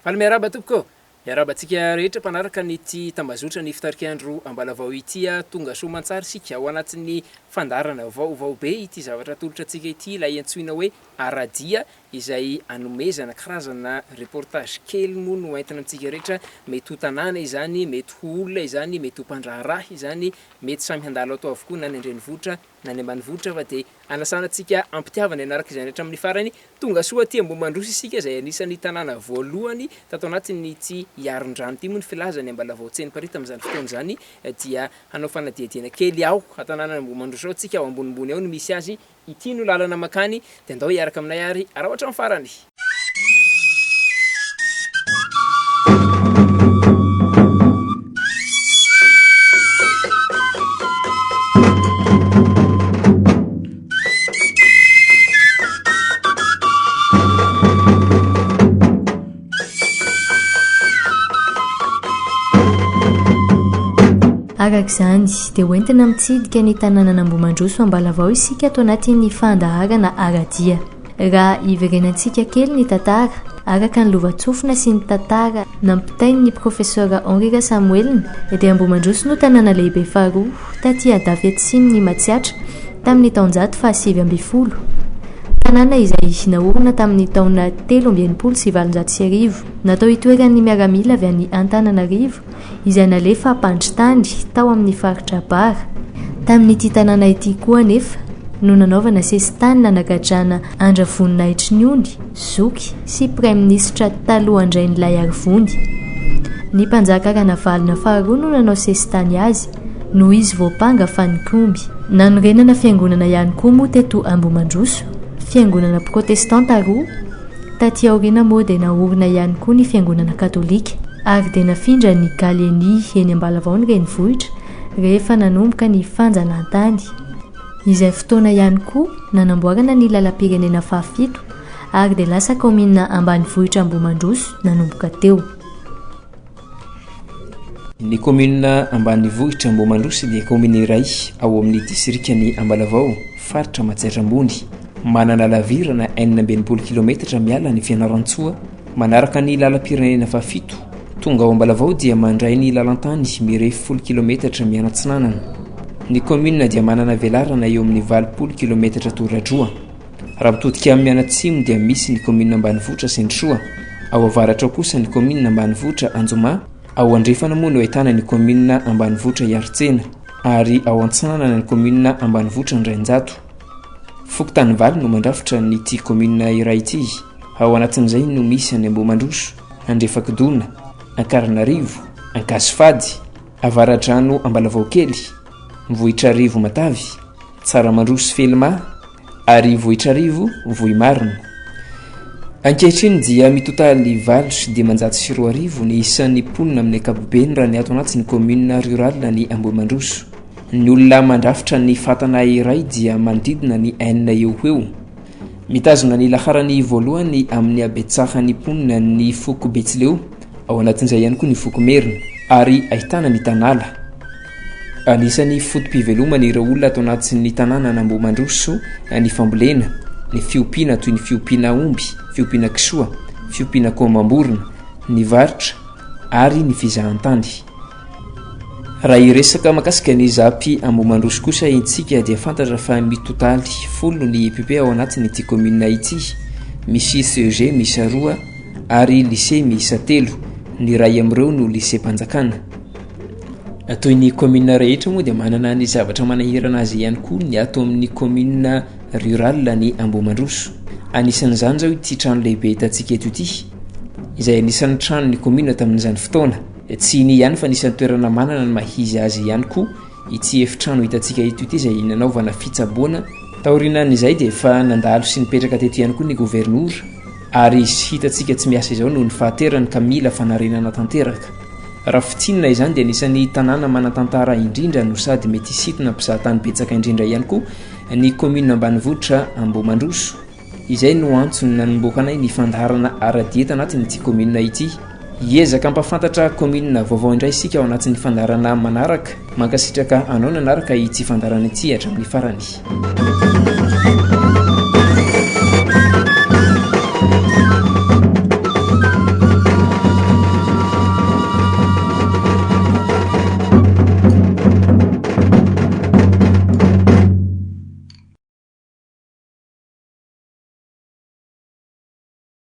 Faly miarahaba tompoko ô! Miarahaba antsika rehetra mpanaraka an'ity tambazotra ny fitarik'andro Ambalavao ity a! Tonga soa aman-tsara isika ao anatin'ny fandaharana vaovao be ity zavatra atolotra antsika ity ilay antsoina hoe Aradia izay anomezana karazana reportage kely moa no entina amintsika rehetra, mety ho tanàna izany, mety ho olona izany, mety ho mpandraharaha izany, mety samy handalo ato avokoa na ny an-drenivohitra na ny ambanivohitra fa dia anasana antsika am-pitiavana hianaraka izany hatramin'ny farany. Tonga soa aty Ambohimandroso isika izay anisan'ny tanàna voalohany tato anatin'ity Iarondrano ity moa ny filaza ny Ambalavao Tseniparita amin'izany fotoana izany dia hanao fanadihadiana kely ao an-tanànan'Ambohimandroso ao tsika ao ambonimbony ao no misy azy ity no lalana makany dia andao hiaraka aminay ary araho hatramin'ny farany. Araka izany, dia hoentina mitsidika ny tanànan'Ambohimandroso Ambalavao isika ato anatin'ny fandaharana Aradia. Raha hiverenantsika kely ny tantara, araka ny lovantsofina sy ny tantara nampitain'ny Profesora Henri Rasamoelina, dia Ambohimandroso no tanàna lehibe faharoa taty Adafy Atsimon'i Matsiatra tamin'ny taonjato faha-19. Tanàna izay naorina tamin'ny taona 1863. Natao hitoeran'ny miaramila avy any Antananarivo izay nalefa hampandry tany tao amin'ny faritra Bara. Tamin'ity tanàna ity koa anefa no nanaovana sesitany nanagadrana an-dRavoninahitrinony, zoky sy praiminisitra talohan-dRainilaiarivony. Ny mpanjaka Ranavalona faharoa no nanao sesitany azy noho izy voampanga fa nikomy. Nanorenana fiangonana ihany koa moa teto Ambohimandroso, fiangonana protestanta roa, taty aoriana moa dia naorina ihany koa ny fiangonana katolika ary dia nafindra ny Gallieni eny Ambalavao ny renivohitra rehefa nanomboka ny fanjanahantany. Izay fotoana ihany koa nanamboarana ny lalam-pirenena fahafito ary dia lasa kaominina ambanivohitra Ambohimandroso nanomboka teo. Ny kaominina ambanivohitra Ambohimandroso dia kaominina iray ao amin'ny distrikan'i Ambalavao, faritra Matsiatra Ambony. Manana halavirana 66 kilometatra miala an'i Fianarantsoa, manaraka ny lalam-pirenena fahafito. Tonga ao Ambalavao dia mandray ny lalan-tany mirefy folo kilometatra mianatsinanana. Ny kaominina dia manana velarana eo amin'ny 80 kilometatra toradroa. Raha mitodika mianatsimo dia misy ny kaominina ambanivohitra Sendrisoa, ao avaratra ao kosa ny kaominina ambanivohitra Anjoma, ao andrefana moa no ahitana ny kaominina ambanivohitra Iaritsena ary ao antsinanana ny kaominina ambanivohitra Andrainjato. Fokontany valo no mandrafitra an'ity kaominina iray ity, ao anatin'izay no misy any Ambohimandroso, Andrefakidona, Ankarinarivo, Ankazifady, Avaradrano Ambalavaokely, Vohitrarivo Matavy, Tsaramandroso Felima ary Vohitrarivo Vohimarina. Ankehitriny dia mitotaly 2008 ny isan'ny mponina amin'ny ankapobeny raha ny ato anatin'ny commune rurale ny Ambohimandroso. Ny olona mandrafitra ny fatana iray dia manodidina ny enina eo ho eo. Mitazona ny laharany voalohany amin'ny habetsahan'ny mponina ny foko Betsileo, ao anatin'izay ihany koa ny foko Merina, ary ahitana ny Tanala. Anisan'ny foto-piveloman'ireo olona ato anatin'ny tanànan'Ambohimandroso ny fambolena, ny fiompiana toy ny fiompiana omby, fiompiana kisoa, fiompiana akoho amam-borona, ny varotra ary ny fizahantany. Raha hiresaka mahakasika ny Zap Ambohimandroso kosa isika dia fantatra fa mitotaly folo ny EPP ao anatin'ity kaominina ity. Misy CEG miisa roa ary lycée miisa telo, ny iray amin'ireo no lycée-mpanjakana. Toy ny kaominina rehetra moa dia manana ny zavatra manahirana azy ihany koa ny ato amin'ny kaominina rurale ny Ambohimandroso. Anisan'izany izao ity trano lehibe hitantsika eto ity, izay anisan'ny tranon'ny kaominina tamin'izany fotoana. Tsy iny ihany fa anisan'ny toerana manana ny maha izy azy ihany koa ity efitrano hitantsika eto ity izay nanaovana fitsaboana. Taorianan'izay dia efa nandalo sy nipetraka teto ihany koa ny governora ary izy hitantsika tsy miasa izao noho ny fahaterany ka mila fanarenana tanteraka. Raha fintinina izany dia anisan'ny tanàna manan-tantara indrindra no sady mety hisintona mpizahatany betsaka indrindra ihany koa ny kaominina ambanivohitra Ambohimandroso. Izay no antony nanombohanay ny fandaharana ara-dieta anatin'ity kaominina ity. Hiezaka hampahafantatra kaominina vaovao indray isika ao anatin'ny fandaharana manaraka. Mankasitraka anao nanaraka ity fandaharana ity hatramin'ny farany.